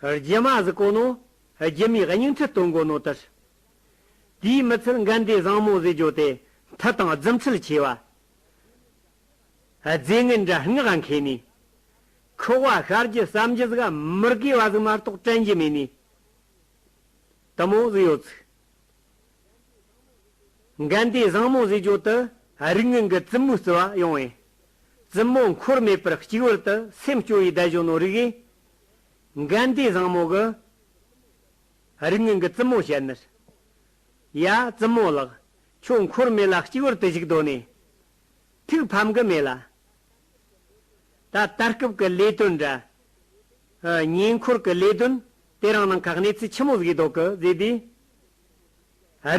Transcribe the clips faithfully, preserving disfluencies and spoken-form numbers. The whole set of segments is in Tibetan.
རྒྱུ་མ་ཟེར་གོ་ནོ། རྒྱུ་མའི་སྙིང་ཁྲི་སྟོན་གོ་ནོ་དེ། དེའི་མི་ཚད་དགའ་ལྡན་བཟང་མོ་ཟེར་རྒྱུ་དེ་མཐུ་དང་རྫུ་འཕྲུལ་ཆེ་བ། རྫས་ངན་འདྲ་སྔགས་མཁས་ནི། ཁོག་པ་ཤར་རྒྱུ་བསམ་རྒྱུ་ཟིག་མི་དགེ་བ་ཟིག་མ་གཏོགས་དྲན་རྒྱུ་མེད་ནི། དེ་མོ་ཟིག་ཡོད་ཚིག་དགའ་ལྡན་བཟང་མོ་ཟེར་རྒྱུ་དེ་རིགས་ངན་གྱི་བཙུན་མོའི་རྩིབ་བ་ཡོང་བས། བཙུན་མོ་འཁོར་མེད་པར་གཅིག་བུར་དུ་སེམས་སྐྱོ་བའི་བསྡད་བཞག་ནོ་རིགས་ཀྱིས། དགའ་ལྡན་བཟང་མོ་གིས་རིགས་ངན་གྱི་བཙུན་མོ་བཤད་ནི། ཡ། བཙུན་མོ་ལགས། ཁྱོད་འཁོར་མེད་ལ་གཅིག་བུར་དུ་བཞུགས་སྡོད་ནས། ཐུགས་ཕམ་གི་མེད་ལ། ད་ད་སྐབས་ཀྱི་ལས་དོན་འདྲ། ཨ། ཉེ་འཁོར་གྱི་ལས་དོན་དེ་རིང་ནངས་ཁ་གནས་ཚུལ་ཆི་མོ་ཟིག་འདུག་གི་ཟེར་དུས།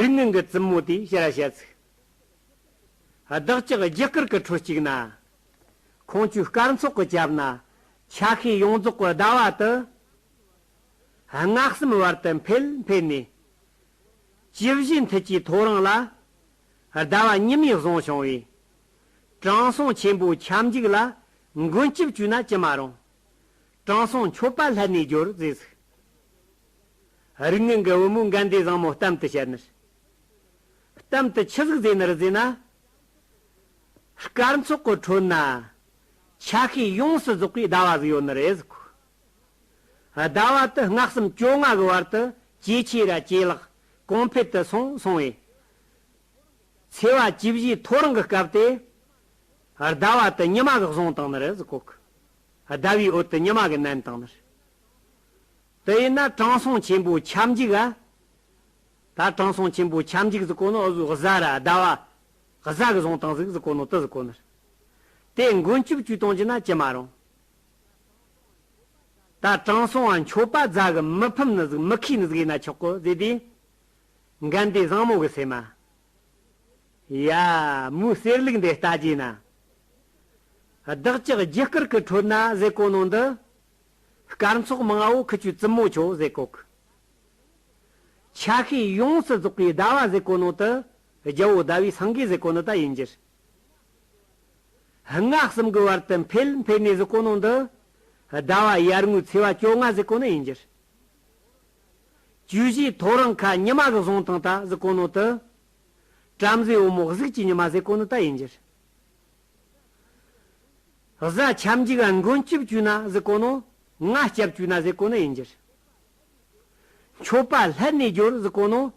རིགས་ངན་གྱི་བཙུན་མོ་དེས་ཕྱིར་ར་བཤད་ཚིག་བདག་ཅག་རྒྱུ་སྐར་གྱི་ཁྲོད་གཅིག་ན། ཁོང་ཆོས་སྐར་ཚོགས་ཀྱི་རྒྱབ་ན། ཆ་ཤས་ཡོངས་རྫོགས་ཀྱི་ཟླ་བ་དེ། སྔ་གསུམ་བར་དུ་འཕེལ་འཕེལ་ནས། བཅུ་བཞིའི་མཐིལ་གྱི་ཐོ་རངས་ལ། ཟླ་བ་ཉི་མས་བཟུང་བྱུང་བས། དྲང་སྲོང་ཆེན་པོ་ཁྱབ་འཇུག་ལ། མགོན་སྐྱབས་བཅོལ་ན་ཅི་མ་རུང་། དྲང་སྲོང་མཆོད་པ་ལྷན་ནེ་སྦྱོར་ཟེར་ཟིག་རིགས་ངན་གྱི་བུ་མོས་དགའ་ལྡན་བཟང་མོ་གཏམ་དེ་བཤད་ནི། གཏམ་དེ་ཆི་ཟིག་ཟེར་ནི་རེད་ཟེར་ན། སྐར་ཚོགས་ཀྱི་ཁྲོད་ན། ཆ་ཤས་ཡོངས་སུ་རྫོགས་པའི་ཟླ་བ་ཟིག་ཡོད་ནི་རེད་ཟེར་གོ། ཟླ་བ་དེ་སྔ་གསུམ་བཅོ་ལྔ་གི་བར་དུ་ཇེ་ཆེ་ར་ཇེ་ལེགས་གོང་འཕེལ་དུ་སོང་སོང་བས། ཚེས་པ་བཅུ་བཞིའི་ཐོ་རངས་ཀྱི་སྐབས་དེ། ཟླ་བ་དེ་ཉི་མ་གིས་བཟུང་བཏང་ནི་རེད་ཟེར་གོ་གི་ཟླ་བའི་འོད་དེ་ཉི་མ་གིས་མནན་བཏང་ནི་རེད། དེ་ཡིན་ན་དྲང་སྲོང་ཆེན་པོ་ཁྱབ་འཇུག་ག་ད་དྲང་སྲོང་ཆེན་པོ་ཁྱབ་འཇུག་ཟེར་གོ་ནོ། འུ་ཟོ་གཟའ་ར་ཟླ་བ། གཟའ་གིས་བཟུང་བཏང་ཟིག་ཟེར་གོ་ནོ་དེ་ཟེར་གོ་ནི་རེད། དེ་མགོན་སྐྱབས་བཅོལ་གཏོང་རྒྱུ་ན་ཅི་མ་རུང་། ད་དྲང་སྲོང་བ་མཆོད་པ་རྫ་གིས་མི་ཕམ་ནི་ཟིག་མི་ཁེགས་ནི་ཟིག་ཡིན་ན་ཆོག་གི་ཟེར་དུས། དགའ་ལྡན་བཟང་མོ་གི་སེམས་མ། ཡ། མོའི་གསེར་ལུགས་འདི་ལྟ་རྒྱུ་ན། བདག་ཅག་རྒྱུ་སྐར་གྱི་ཁྲོད་ན་ཟེར་གོ་ནོ་འདི། སྐར་ཚོགས་མང་བོ་ཁུ་ཆུའི་བཙུན་མོ་ཁྱོད་ཟེར་གོ་གི་ཆ་ཤས་ཡོངས་སུ་རྫོགས་པའི་ཟླ་བ་ཟེར་གོ་ནོ་དེ། རྒྱལ་པོ་ཟླ་བའི་སེང་གེ་ཟེར་གོ་ནི་ད་ཡིན་རྒྱུ་རེད། སྔ་གསུམ་གྱི་བར་དུ་འཕེལ་འཕེལ་ནས་ཟེར་གོ་ནོ་འདི། ཟླ་བ་ཡར་ངོའི་ཚེས་པ་བཅོ་ལྔ་ཟེར་གོ་ནི་ཡིན་རྒྱུ་རེད། བཅུ་བཞིའི་ཐོ་རངས་ཁ་ཉི་མ་གིས་བཟུང་བཏང་ད་ཟེར་གོ་ནོ་དེ། བྲམ་ཟེ་བུ་མོ་གཟུགས་ཀྱི་ཉི་མ་ཟེར་གོ་ནི་ད་ཡིན་རྒྱུ་རེད། གཟའ་ཁྱབ་འཇུག་ག་མགོན་སྐྱབས་བཅོལ་ན་ཟེར་གོ་ནོ། ང་སྐྱབས་བཅོལ་ན་ཟེར་གོ་ནི་ཡིན་རྒྱུ་རེད། མཆོད་པ་ལྷན་ནེ་སྦྱོར་ཟེར་གོ་ནོ།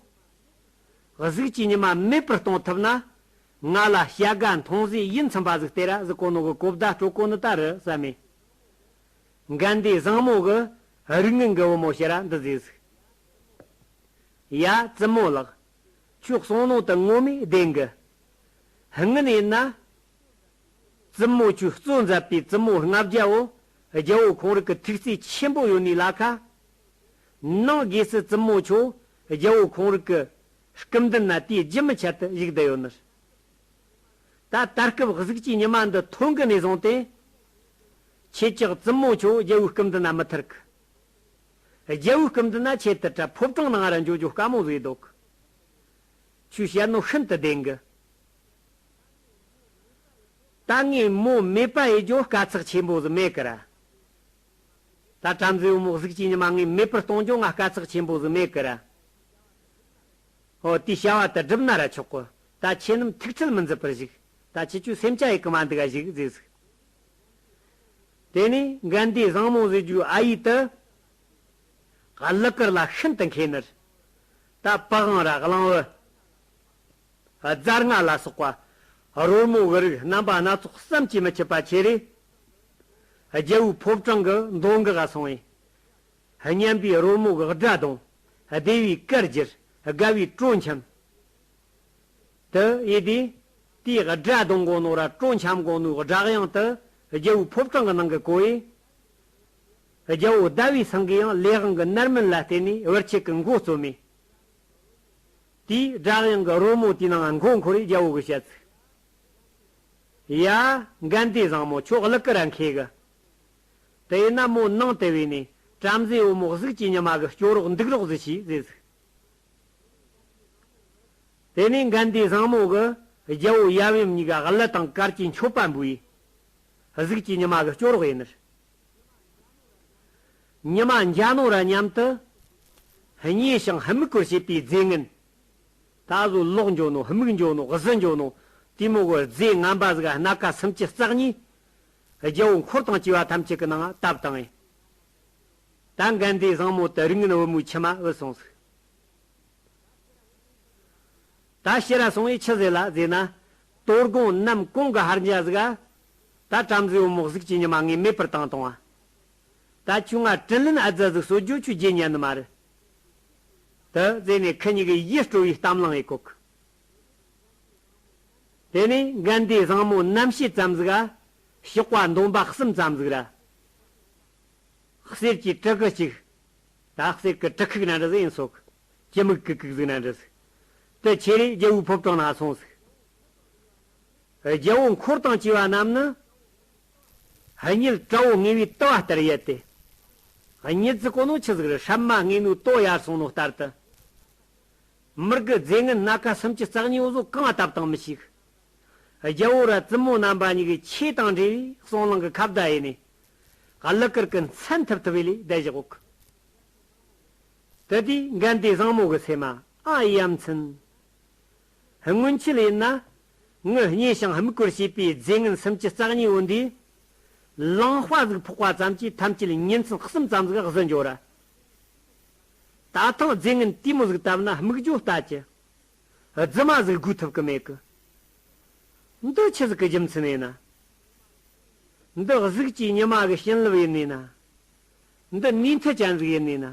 གཟུགས་ཀྱི་ཉི་མ་མེད་པར་གཏོང་ཐུབ་ན། ང་ལ་བྱ་དགའ་མཐོང་ཟས་ཡིད་ཚིམ་པ་ཟིག་སྟེར་ར་ཟེར་གོ་ནོ་གི་གོ་བརྡ་སྤྲོད་གོ་ནི་ད་རེད་བསམ་མེ། དགའ་ལྡན་བཟང་མོ་གིས་རིགས་ངན་གྱི་བུ་མོ་ཕྱིར་ར་འདི་ཟེར་ཟིག་ཡ། བཙུན་མོ་ལགས། ཁྱོད་གསུང་ནོ་དེ་ངོ་མས་བདེན་གི་སྔོན་ཡིན་ན། བཙུན་མོ་ཁྱོད་གཙོ་མཛད་པའི་བཙུན་མོ་ལྔ་བརྒྱ་བོ། རྒྱལ་པོ་ཁོང་རིགས་ཀྱི་ཐུགས་བརྩེ་ཆེན་པོ་ཡོད་ནི་ལ་ཁ། ནང་སྒོས་སུ་བཙུན་མོ་ཁྱོད་རྒྱལ་པོ་ཁོང་རིགས་ཀྱི་སྐུ་མདུན་ན་དུས་རྒྱུན་མི་ཆད་དུ་བཞུགས་བསྡད་ཡོད་ནི། ད་ད་སྐབས་གཟུགས་ཀྱི་ཉི་མ་འདི་ཐོན་གི་ནས་བཟུང་སྟེ། ཁྱེད་ཅག་བཙུན་མོ་ཁྱོད་རྒྱལ་པོའི་སྐུ་མདུན་ན་མི་ཐར་གི་རྒྱལ་པོའི་སྐུ་མདུན་ན་ཆེད་དུ་ཕྲ་ཕོ་བྲང་ནང་ར་འགྱོ་རྒྱུ་དཀའ་མོ་བཟོས་འདུག་ཁྱོས་བཤད་ནོ་ཤིན་ཏུ་བདེན་གི་ད་ངས་མོ་མེད་པ་ཡེ་རྒྱུ་དཀའ་ཚེགས་ཆེན་པོ་ཟིག་མེད་གི་ར། ད་བྲམ་ཟེ་བུ་མོ་གཟུགས་ཀྱི་ཉི་མ་ངས་མེད་པར་གཏོང་རྒྱུ་ང་དཀའ་ཚེགས་ཆེན་པོ་ཟིག་མེད་གི་ར། ཨོ། དེའི་བྱ་བ་དེ་སྒྲུབ་ན་ར་ཆོག་གི་ད་ཁྱེད་རྣམས་ཐུགས་ཁྲལ་མི་མཛད་པར་བཞུགས། ད་ཁྱེད་ཆོས་སེམས་ཅན་ཡེ་གི་མ་འདུག་ག་བཞུགས་ཟེར་ཟིག་དེ་ནས་དགའ་ལྡན་བཟང་མོ་ཟེར་རྒྱུའི་ཨ་ཡེ་དེ། གླུ་གར་ལ་ཤིན་ཏུ་མཁས་ནི། ད་པི་ཝང་ར་གླང་བུ། རྫ་རྔ་ལ་སོགས་པ། རོལ་མོ་གི་རིགས་རྣམ་པ་སྣ་ཚོགས་བསམ་གྱིས་མི་ཁྱབ་པ་ཁྱེར་རེ། རྒྱལ་པོའི་ཕོ་བྲང་གི་མདོ་འགག་ག་སོང་བས། སྙན་པའི་རོལ་མོ་གི་སྒྲ་གདངས། བདེ་བའི་གར་སྒྱུར། དགའ་བའི་སྤྲོ་འཆམ། དུ་ཡེ་དེ། དེའི་སྒྲ་གདངས་གོ་ནོ་ར་སྤྲོ་འཆམ་གོ་ནོའི་སྒྲ་དབྱངས་དེ་རྒྱལ་པོའི་ཕོ་བྲང་གི་ནང་གི་གོ་ཡེ། རྒྱལ་པོ་ཟླ་བའི་སེང་གེ་ཡང་ལས་དབང་གི་རྣམ་སྨིན་ལ་བརྟེན་ནས་བུ་ཁྱེད་ཀྱི་མགོ་རྩོམ་མེ། དེའི་སྒྲ་དབྱངས་ཀྱི་རོལ་མོ་དེའི་ནང་མགོ་འཁོར་རེ་རྒྱལ་པོ་གིས་བཤད་ཚིག་ཡ། དགའ་ལྡན་བཟང་མོ་ཁྱོད་གླུ་གར་ར་མཁས་གི་དེ་ཡིན་ན་མོ་ནང་དེ་བས་ནས་བྲམ་ཟེ་བུ་མོ་གཟུགས་ཀྱི་ཉི་མ་གི་སྐྱོ་རོགས་འདུག་རོགས་ཟིག་བྱོས་ཟེར་ཟིག་དེ་ནས་དགའ་ལྡན་བཟང་མོ་གིས་རྒྱལ་པོ་ཡབ་ཡུམ་གཉིས་ཀ་གླུ་དང་གར་གྱི་མཆོད་པ་འབུལ་ཡེ། གཟུགས་ཀྱི་ཉི་མ་གི་སྐྱོ་རོགས་ཡེ་ནི། ཉི་མ་འཇའ་ནོར་ར་མཉམ་དུ། མཉེས་ཤིང་དམིགས་པར་བྱེད་པའི་རྫས་ངན། ད་གཟོད་ལོག་འགྱོ་ནོ། དམིགས་འགྱོ་ནོ། གཟི་འགྱོ་ནོ། དེ་མོ་གི་རྫས་ངན་པ་ཟིག་སྣ་ཁ་སུམ་ཅུ་རྩ་གཉིས། རྒྱལ་པོ་འཁོར་དང་བཅས་པ་ཐམས་ཅད་ཀྱི་ནང་བཏབ་བཏང་ངས། ད་འགན་དེ་བཟང་མོ་དེ་རིགས་ངན་བུ་མོའི་ཁྱིམ་མ་བུད་སོང་ཟིག་ད་ཕྱིར་ར་སོང་བས་ཆི་ཟེར་ལ་ཟེར་ན། དོ་དགོང་ནམ་གུང་གི་ཧར་འཇའ་ཟིག་ག་ད་བྲམ་ཟེ་བུ་མོ་གཟུགས་ཀྱི་ཉི་མ་ངས་མེད་པར་བཏང་བཏང་བ། ད་ཁྱོད་ང་དྲིན་ལན་ཨ་ཙ་ཟིག་གསོད་རྒྱུ་ཁྱོད་རྗེད་ཉན་ནི་མ་རེད། དེ་ཟེར་ནས་ཁི་གཉིས་ཀྱི་ཡིད་སྤྲོ་བའི་གཏམ་གླེང་ཡེ་གོ་གི། དེ་ནས་འགན་དེ་བཟང་མོ་རྣམ་ཤེས་ཙམ་ཟིག་ག་ཞོགས་པ་འདོམ་པ་གསུམ་ཙམ་ཟིག་ར། གསེར་གྱི་གྲི་གུ་གཅིག་ད་གསེར་གྱི་གྲི་ཁུག་ན་འདྲ་ཟིག་ཡིན་སོག་གི་མིག་གུ་གུག་ཟིག་ན་འདྲ་ཟིག་དེ་ཁྱེར་རེ་རྒྱལ་པོའི་ཕོ་བྲང་ན་སོང་ཟིག་རྒྱལ་པོ་འཁོར་དང་བཅས་པ་རྣམས་ནི། གཉིད་དཔྲལ་བོ་ངལ་བའི་དུ་བ་ལྟར་ཡལ་ཏེ། གཉིད་ཟིག་གོ་ནོ་ཆི་ཟིག་རེད། སྲན་མ་ངལ་ནོ་དོ་ཡར་སོང་ནོ་ལྟར་དུ། མི་དགེ་རྫས་ངན་སྣ་ཁ་སུམ་ཅུ་རྩ་གཉིས་བོ་ཟོ་གང་ང་བཏབ་བཏང་མི་ཤེས། རྒྱལ་པོ་ར་བཙུན་མོ་རྣམ་པ་གཉིས་ཀྱིས་ཆོས་དང་འབྲེལ་བའི་གསུང་གླེང་གི་ཁ་བརྡ་ཡེ་ནས། གླུ་གར་གྱི་མཚན་ཐུབ་ཐུབ་པའི་ལས་བསྡད་བཞག་གོ་གི། དེ་དུས་འགན་དེ་བཟང་མོ་གི་སེམས་མ་ཨ་ཡ་མཚན། སྔོན་ཆད་ཡིན་ན། ངི་མཉེས་ཤིང་དམིགས་པར་བྱེད་པའི་རྫས་ངན་སུམ་ཅུ་རྩ་གཉིས་བོ་འདིས། ལིང་ཧྭ་ཟིག་ཕོག་པ་ཙམ་གྱིས་ཐམས་ཅད་ཉིན་མཚན་གསུམ་ཙམ་ཟིག་གཟི་འགྱོ་ར། ད་ཐེངས་རྫས་ངན་དེ་མོ་ཟིག་བཏབ་ན་སྨིག་རྒྱུ་ལྟ་ཅི། རྫུན་མ་ཟིག་དགོས་ཐུབ་ཀྱི་མེད་གི། འདི་ཆི་ཟིག་གི་རྒྱུ་མཚན་ཡིན་ན། འདི་གཟུགས་ཀྱི་ཉི་མ་གི་བྱིན་རླབས་ཡིན་ནི་ན། འདི་ནུས་མཐུ་ཅན་ཟིག་ཡིན་ནི་ན།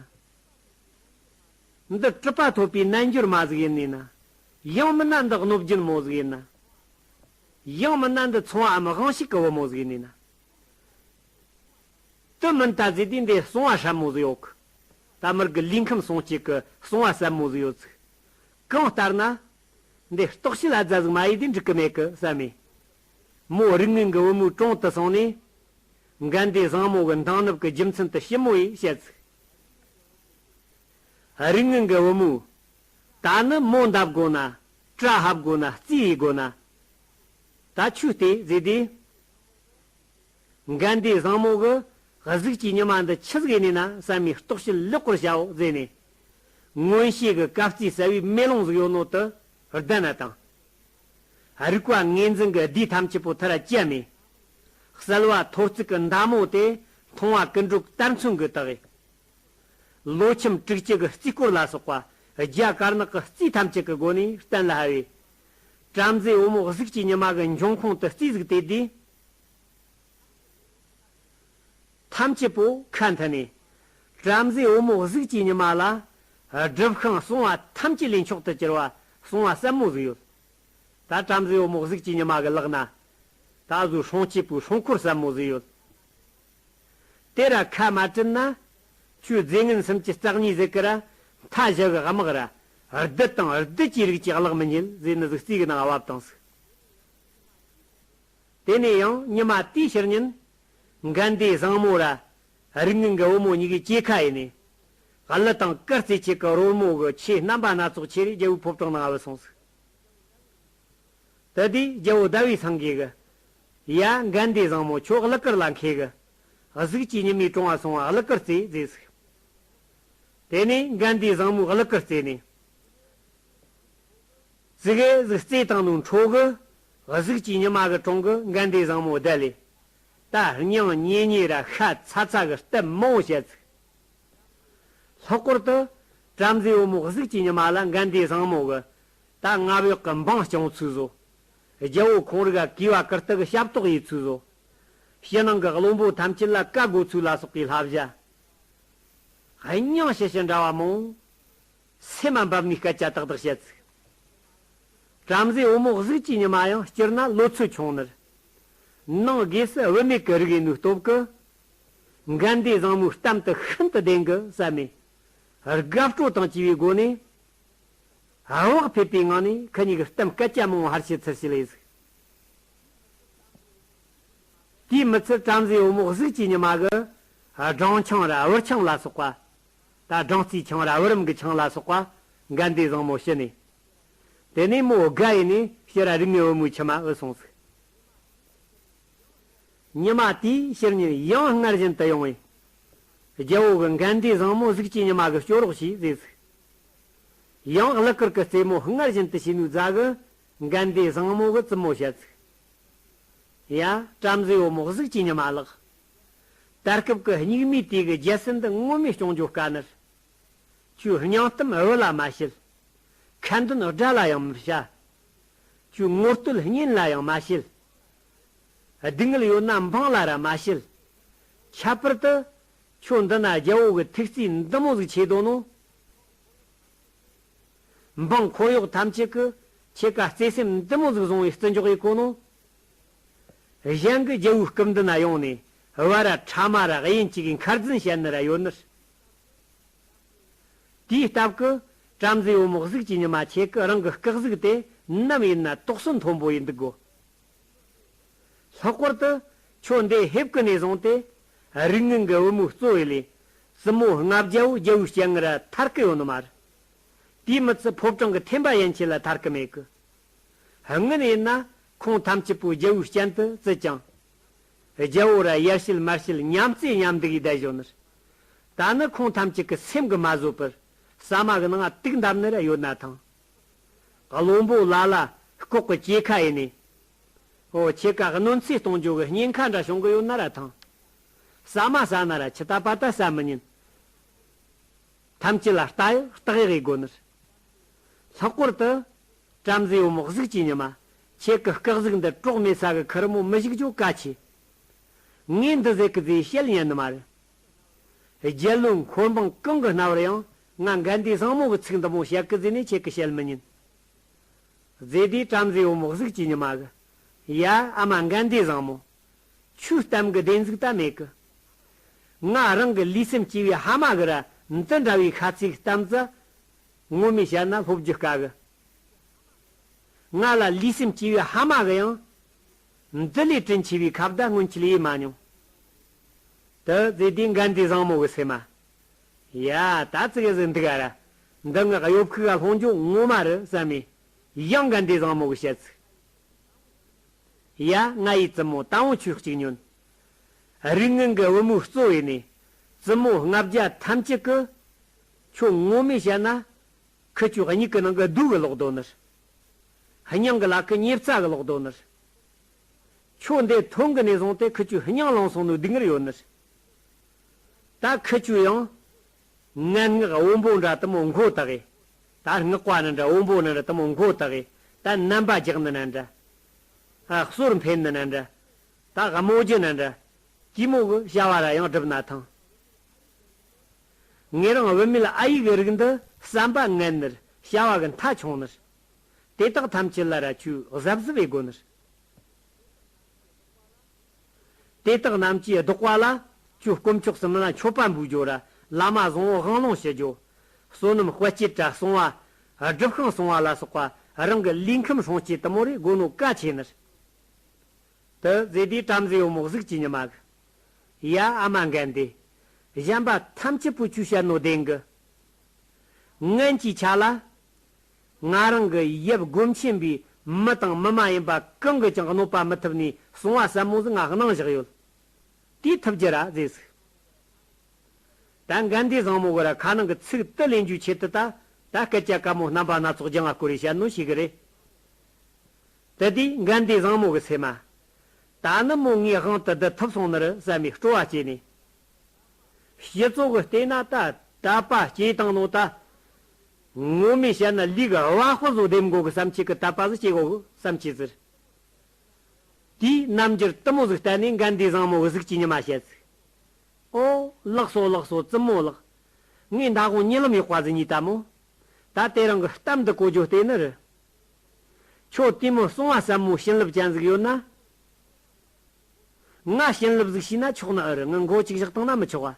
འདི་གྲུབ་པ་ཐོབ་པའི་རྣལ་འབྱོར་མ་ཟིག་ཡིན་ནི་ན། ཡང་མིན་ན་འདི་གནོད་སྦྱིན་མོ་ཟིག་ཡིན་ན། ཡང་མིན་ན་འདི་ཚོང་བའམ་དབང་ཕྱུག་གི་བུ་མོ་ཟིག་ཡིན་ནི་ན། དེ་མིན་ད་ཟེར་དུས་འདི་གསང་བ་སྲབ་མོ་ཟིག་ཡོད་གི། ད་མི་དགེ་ལུས་ཁམས་སྲུང་བྱེད་ཀྱི་གསང་བ་སྲབ་མོ་ཟིག་ཡོད་ཟིག་གང་ལྟར་ན། འདི་ལྟོགས་ཤི་ལ་རྫ་ཟིག་མ་ཡིན་དུས་འགྲིག་གི་མེད་གི་བསམ་མེ། མོ་རིགས་ངན་གྱི་བུ་མོའི་དྲུང་དུ་སོང་ནས། འགན་དེ་བཟང་མོ་གི་འདང་ནུབ་ཀྱི་རྒྱུ་མཚན་དུ་ཞིབ་མོ་ཡིས་བཤད་ཟིག་རིགས་ངན་གྱི་བུ་མོ། ད་ནི་མོ་འདབ་དགོ་ན། བཀྲ་ཧབ་དགོ་ན། རྩིས་ཡིས་དགོ་ན། ད་ཆུ་སྟེ་ཟེར་དུས། འགན་དེ་བཟང་མོ་གི་གཟུགས་ཀྱི་ཉི་མ་འདི་ཆི་ཟིག་ཡིན་ནི་ན་བསམ་མེ་ལྟོགས་ཤི་ལེགས་པར་བྱའོ་ཟེར་ནས། མངོན་ཤེས་ཀྱི་གབ་རྩིས་གསལ་བའི་མེ་ལོང་ཟིག་ཡོད་ནོ་དེ་བསྡད་ན་དང་། རིག་པ་ངོས་འཛིན་གྱི་སྡེ་ཐམས་ཅད་པོ་མཐར་བཅད་ནས། གསལ་བ་ཐོར་ཚུགས་ཀྱི་མདའ་མོ་དེ་མཐོང་བ་ཀུན་འགྲོ་གཏེར་མཚོན་གྱིས་བཏགས། ལོ་ཁྱིམ་དྲུག་ཅུ་གི་རྩིས་སྐོར་ལ་སོགས་པ་བརྒྱ་དཀར་ནག་གི་རྩིས་ཐམས་ཅད་ཀྱི་སྒོ་ནས་གཏན་ལ་ཕབ་པས། བྲམ་ཟེ་བུ་མོ་གཟུགས་ཀྱི་ཉི་མ་གི་འབྱུང་ཁུངས་དེ་རྩིས་ཟིག་བལྟས་དུས། ཐམས་ཅད་པོ་ཁ་མཐུན་ནས། བྲམ་ཟེ་བུ་མོ་གཟུགས་ཀྱི་ཉི་མ་ལ། སྒྲུབ་ཤིང་གསང་བ་ཐམས་ཅད་ལས་མཆོག་ཏུ་གྱུར་པ་གསང་བ་ཟབ་མོ་ཟིག་ཡོད། ད་བྲམ་ཟེ་བུ་མོ་གཟུགས་ཀྱི་ཉི་མ་གི་ལག་ན། ད་གཟོད་སྲུང་བྱེད་པའི་སྲུང་འཁོར་ཟབ་མོ་ཟིག་ཡོད། དེ་ར་ཁ་མ་བྲལ་ན། ཁྱོད་རྫས་ངན་སུམ་ཅུ་རྩ་གཉིས་ཟེར་གི་ར། མཐའ་བཞི་གི་དམག་ར། བདུད་དང་བདུད་ཀྱི་རིགས་ཀྱི་གླགས་མི་རྙེད་ཟེར་ནི་ཟིག་རྩིས་གི་ནང་བབས་བཏང་ཟིག་དེ་ནས་ཡང་ཉི་མ་དེའི་ཕྱི་ཉིན། འགན་དེའི་བཟང་མོ་ར། རིགས་ངན་གྱི་བུ་མོ་གཉིས་ཀྱིས་སྐྱེས་ཁ་ཡིན་ནས། གླུ་དང་གར་རྩེད་ཆེད་ཀྱི་རོལ་མོ་གི་ཆས་རྣམ་པ་སྣ་ཚོགས་ཁྱེར་རྒྱལ་པོའི་ཕོ་བྲང་ནང་བུད་སོང་ཟིག་དེ་དུས་རྒྱལ་པོ་ཟླ་བའི་སེང་གེ་གིས། ཡ་འགན་དེའི་བཟང་མོ་ཁྱོད་གླུ་གར་ལ་མཁས་གི། གཟུགས་ཀྱི་ཉི་མའི་དྲུང་བ་སོང་བ་གླུ་གར་རྩེ་ཟེར་ཟིག་དེ་ནས་འགན་དེའི་བཟང་མོས་གླུ་གར་རྩེ་ནས། ཙི་གེ་ཟིག་རྩེ་བཏང་ནོ་འཕྲོ་གི། གཟུགས་ཀྱི་ཉི་མ་གི་དྲུང་གི་འགན་དེའི་བཟང་མོ་བསྡད་ལས། ད་སྙིང་ཉེ་ཉེ་ར་ཤ་ཚ་ཚ་གི་གཏམ་མང་བོ་བཤད་ཟིག་ལྷག་པར་དུ། བྲམ་ཟེ་བུ་མོ་གཟུགས་ཀྱི་ཉི་མ་ལ་འགན་དེའི་བཟང་མོ་གི། ད་རྔ་བོག་གི་འབངས་སྐྱོང་ཚུལ་བཟོ། རྒྱལ་པོ་ཁོང་རིགས་ག་གུས་པ་བཀུར་སྟི་གི་ཞབས་ཏོག་ཡེད་ཚུལ་བཟོ། ཕྱི་ནང་གི་བློན་པོ་ཐམས་ཅད་ལ་བཀའ་བསྒོ་ཚུལ་ལ་སོགས་པའི་བསླབ་བྱ། སྙིང་ཞི་ཞི་འདྲ་བ་མང་། སེམས་མ་འབབ་ནས་སྐད་ཆ་ཏག་ཏག་བཤད་ཚིག་བྲམ་ཟེ་བུ་མོ་གཟུགས་ཀྱི་ཉི་མ་ཡང་སྤྱིར་ན་ལོ་ཚོད་ཆུང་ནར། ནང་སྒོས་སུ་བུད་མེད་ཀྱི་རིགས་ཡིན་ནོའི་སྟོབས་ཀྱིས། འགན་དེའི་བཟང་མོའི་གཏམ་དུ་ཤིན་ཏུ་བདེན་གི་བསམ་མེ། དགའ་སྤྲོ་དང་བཅས་པའི་སྒོ་ནས། བག་ཕེབས་པའི་ངང་ནས་ཁ་གཉིས་ཀྱི་གཏམ་སྐད་ཆ་མང་བོ་ཧར་ཤེད་ཚུར་ཤེད་ལས་ཟིག་དེའི་མི་ཚད་བྲམ་ཟེ་བུ་མོ་གཟུགས་ཀྱི་ཉི་མ་གི། སྦྲང་ཆང་ར་བུར་ཆང་ལ་སོགས་པ། ད་སྦྲང་རྩིའི་ཆང་ར་བུ་རམ་གྱི་ཆང་ལ་སོགས་པ། འགན་དེའི་བཟང་མོ་ཕྱི་ནས། དེ་ནས་མོ་དགའ་ཡིན་ནས་ཕྱིར་ར་རིགས་ངན་བུ་མོའི་ཁྱིམ་མ་བུད་སོང་ཟིག་ཉི་མ་དེའི་ཕྱི་ཉིན་ཡང་སྔར་བཞིན་དུ་ཡོང་བས། རྒྱལ་པོ་གིས་འགན་ཟླའི་བཟང་མོ་གཟུགས་ཀྱི་ཉི་མ་གི་སྐྱོ་རོགས་བྱོས་ཟེར་ཟིག། ཡང་གླུ་གར་གི་རྩེད་མོ་སྔར་བཞིན་དུ་བྱས་ནོའི་རྗེས་གི་འགན་ཟླའི་བཟང་མོ་གི་བཙུན་མོ་བཤད་ཟིག། ཡ། བྲམ་ཟེ་བུ་མོ་གཟུགས་ཀྱི་ཉི་མ་ལགས། ད་སྐབས་ཀྱི་སྙིགས་མའི་དུས་ཀྱི་རྒྱལ་སྲིད་འདི་ངོ་མས་སྐྱོང་རྒྱུ་དཀའ་ནི་རེད། ཁྱོས་སྙིང་གཏམ་བུ་ལ་མ་བཤད། ཁ་འདོན་སྒྲ་ལ་ཡང་མི་བྱ། ཁྱོས་ངོ་བསྟོད་སྙན་ལ་ཡང་མ་བྱེད། སྡུག་བསྔལ་ཡོད་ན་འབངས་ལ་ར་མ་བཤད། ཁྱད་པར་དུ་ཁྱོད་འདི་ན་རྒྱལ་པོ་གི་ཐུགས་རྩིས་འདི་མོ་ཟིག་ཆེ་དོ་ནོ། འབངས་འཁོར་གཡོག་ཐམས་ཅད་ཀྱིས་ཁྱེད་ཀ་བརྩེ་སེམས་འདི་མོ་ཟིག་བཟུང་བའི་བརྩི་འཇོག་ཡེ་གོ་ནོ། གཞན་གྱི་རྒྱལ་པོའི་སྐུ་མདུན་ན་ཡོང་ནས་བ་ར་ཕྲ་མ་ར་དབྱེན་གཅིག་གི་མཁར་རྫུན་བཤད་ནི་ར་ཡོད་ནི་རེད། དེའི་སྟབས་ཀྱིས་བྲམ་ཟེ་བུ་མོ་གཟུགས་ཀྱི་ཉི་མ་ཁྱེད་ཀྱིས་རང་གི་སྐུ་གཟུགས་དེ་ནམ་ཡིན་ན་དོགས་ཟོན་མཐོན་པོ་ཡེ་འདུག་གོ། ལྷག་པར་དུ་ཁྱོད་འདི་ཕེབས་ཀྱི་ནས་བཟུང་སྟེ་རིགས་ངན་གྱི་བུ་མོའི་གཙོ་བོ་ལས་བཙུན་མོ་ལྔ་བརྒྱ་བོ་རྒྱལ་པོའི་སྤྱན་སྔར་ཐར་གི་ཡོད་ནི་མ་རེད། དེས་མི་ཚད་ཕོ་བྲང་གི་ཐེམ་པ་ཡན་ཆད་ལ་ཐར་གི་མེད་གི། སྔོན་ཡིན་ན་ཁོང་ཐམས་ཅད་པོ་རྒྱལ་པོའི་སྤྱན་དུ་བཙུད་ཅིང་། རྒྱལ་པོ་ར་ཡར་བཤད་མར་བཤད་མཉམ་རྩེ་མཉམ་འདུག་གི་བསྡད་བཞག་ནི་རེད། ད་ནི་ཁོང་ཐམས་ཅད་ཀྱི་སེམས་ཀྱིས་མ་བཟོད་པར་ཟ་མ་གི་ནང་ང་དུག་འདབ་ནི་ར་ཡོད་ན་ཐང་། བློན་པོ་ལ་ལ་ལྐོག་གི་སྐྱེས་ཁ་ཡིན་ནི། འོ་ཁྱེད་ཀ་གནོད་འཚེ་གཏོང་རྒྱུ་གི་སྙིང་ཁ་འདྲ་བྱུང་གི་ཡོད་ན་ར་ཐང་། ཟ་མ་ཟ་ན་ར་ཆི་ལྟ་བ་ལྟ་ཟ་མི་ཉན། ཐམས་ཅད་ལ་ལྟ་ཡག་བརྟག་ཡག་ཡེ་དགོས་ནི་རེད། ལྷག་པར་དུ། བྲམ་ཟེ་བུ་མོ་གཟུགས་ཀྱི་ཉི་མ། ཁྱེད་ཀྱི་སྐུ་གཟུགས་འདི་གྲོགས་མེད་ས་གི་ཁུར་མོ་མི་བཞུགས་རྒྱུ་གལ་ཆེ། ངས་འདི་ཟེར་གི་ཟེ་བཤད་ཉན་ནི་མ་རེད། རྒྱལ་བློན་འཁོར་འབངས་གང་གི་རྣ་བར་ཡང་ང་འགན་ཟླའི་བཟང་མོ་གི་ཚིག་འདི་མོ་བཤད་གི་ཟེ་ནས་ཁྱེད་ཀྱི་བཤད་མི་ཉན། ཟེ་དེས་བྲམ་ཟེ་བུ་མོ་གཟུགས་ཀྱི་ཉི་མ་གི། ཡ། ཨ་མ་འགན་ཟླའི་བཟང་མོ། ཁྱོའི་གཏམ་གི་བདེན་ཚིག་ད་མེད་གི། ང་རང་གི་ལུས་སེམས་སྐྱེ་བའི་ཕ་མ་གི་ར་འདི་འདྲ་བའི་ཁ་ཚིག་གཏམ་ཙ། ངོ་མས་བཤད་ན་ལྷོད་རྒྱུ་དཀའ་གི། ང་ལ་ལུས་སེམས་སྐྱེ་བའི་ཕ་མ་གི་ཡང་། འདི་ལས་དྲིན་ཆེ་བའི་ཁ་བརྡ་སྔོན་ཆད་ཡེ་མ་མྱོང་། དེ་ཟེ་དེས་འགན་ཟླའི་བཟང་མོ་གི་སེམས་མ། ཡ། ད་ཙི་གེ་ཟིག་འདུག་ག་ར། འདི་ངའི་གཡོ་ཕུག་ག་ལྷུང་རྒྱུ་ངོ་མ་རེད་བསམ་མས། ཡང་འགན་ཟླའི་བཟང་མོ་གི་བཤད་ཚིག། ཡ། ང་ཡི་བཙུན་མོ་ད་འོང་ཁྱོས་གཅིག་ཉོན། རིགས་ངན་གི་བུ་མོའི་གཙོ་བོ་ཡིན་ནི། བཙུན་མོ་ལྔ་བརྒྱ་ཐམས་ཅད་ཀྱིས། ཁྱོད་ངོ་མས་བཤད་ན། ཁི་ཆོའི་མྱིག་གི་ནང་གི་རྡོ་གི་ལོག་དོ་ནི་རེད། སྙིང་གི་ལག་གི་མྱེ་བཙའ་གི་ལོག་དོ་ནི་རེད། ཁྱོད་འདི་ཐོན་གི་ནས་བཟུང་སྟེ་ཁི་ཆོའི་སྙིང་ལངས་སོང་ནོའི་སྡུག་བསྔལ་ཡོད་ནི་རེད། ད་ཁི་ཆོ་ཡང་། ངན་སྔགས་བོན་པོ་འདྲ་དེ་མོ་མགོ་བཏགས་གི། ད་སྔགས་པ་ནི་འདྲ་བོན་པོ་ནི་འདྲ་དེ་མོ་མགོ་བཏགས་གི། ད་རྣམ་པ་རྒྱག་ནི་ན་འདྲ། ཨ། གསོར་འཕེན་ནི་ན་འདྲ། ད་དམོད་རྒྱུ་ན་འདྲ། དེ་མོ་གི་བྱ་བ་ར་ཡང་སྒྲུབ་ན་ཐང་། ངེད་རང་བུད་མེད་ཨ་ཡིག་གི་རིགས་འདི་བསམ་པ་ངན་ནི་རེད། བྱ་བ་གི་མཐའ་ཆུང་ནི་རེད། དེ་དག་ཐམས་ཅད་ལ་ར་ཁྱོས་གཟབ་གཟབ་ཡེ་དགོས་ནི་རེད། དེ་དག་རྣམས་ཀྱིས་བཟློག་པ་ལ། ཁྱོད་དཀོན་མཆོག་གསུམ་ལ་མཆོད་པ་འབུལ་རྒྱུ་ར། བླ་མ་བཟང་པོ་དབང་ལུང་ཞུ་རྒྱུ། བསོད་ནམས་དཔལ་སྐྱེད་ར་གསང་བ། སྒྲུབ་ཁང་གསང་བ་ལ་སོགས་པ་རང་གི་ལུས་ཁམས་སྲུང་བྱེད་དེ་མོ་རེ་དགོས་ནོ་གལ་ཆེ་ནི་རེད། དེ་ཟེ་དེས་བྲམ་ཟེ་བུ་མོ་གཟུགས་ཀྱི་ཉི་མ་གི། ཡ། ཨ་མ་འགན་ཟླ། གཞན་པ་ཐམས་ཅད་པོ་ཁྱོས་བཤད་ནོ་བདེན་གི། ངན་གྱི་ཆ་ལ། ང་རང་གི་ཡབ་སྒོམ་ཆེན་པོས་མི་དང་མི་མ་ཡིན་པ་གང་གིས་ཀྱང་གནོད་པ་མི་ཐུབ་ནི་གསང་བ་ཟབ་མོ་ཟིག་ང་གནང་བཞག་ཡོད། དེ་ཐུབ་རྒྱུ་ར་ཟེར་ཟིག། ད་འགན་ཟླའི་བཟང་མོ་གི་ར་ཁ་ནང་གི་ཚིག་དེ་ལེན་རྒྱུའི་ཆེད་དུ་ད་ད་སྐད་ཆ་དཀའ་མོ་རྣམ་པ་སྣ་ཚོགས་རྒྱང་ང་བསྐོར་རེ་བཤད་ནོ་ཞིག་གི་རེད། དེ་དུས་འགན་ཟླའི་བཟང་མོ་གི་སེམས་མ། ད་ནི་མོ་ངའི་དབང་དུ་བསྡུ་ཐུབ་སོང་ནི་རེད་བསམ་མས་སྤྲོ་བ་སྐྱེས་ནས། སྤྱི་ཚོགས་ཀྱིས་བལྟས་ན་ད་དད་པ་སྐྱེས་བཏང་ནོ་ད། ངོ་མས་བཤད་ན་ལུས་ཀྱི་བ་སྤུ་ཟོ་ལྡེམ་མགོ་གི་བསམ་འཆར་གི་དད་པ་ཟིག་སྐྱེ་གོ་གི་བསམ་འཆར་ཟིག། དེའི་རྣམ་འགྱུར་དེ་མོ་ཟིག་བསྟན་ནས་འགན་ཟླའི་བཟང་མོ་གི་གཟུགས་ཀྱི་ཉི་མ་བཤད་ཟིག། ཨོ། ལགས་སོ་ལགས་སོ་བཙུན་མོ་ལགས། ངས་མདང་དགོང་གཉིད་ལམ་ཡག་པ་ཟིག་གཉིད་ད་མོ། ད་དེ་རིང་གི་གཏམ་འདི་གོ་རྒྱུ་བལྟས་ནི་རེད། ཁྱོད་དེ་མོ་གསང་བ་ཟབ་མོ་བྱིན་རླབས་ཅན་ཟིག་ཡོད་ན། ང་བྱིན་རླབས་ཟིག་ཤེས་ན་ཆོག་ནི་ཨེ་རེད། ངའི་མགོ་གཅིག་བཞག་བཏང་ན་མི་ཆོག་ག།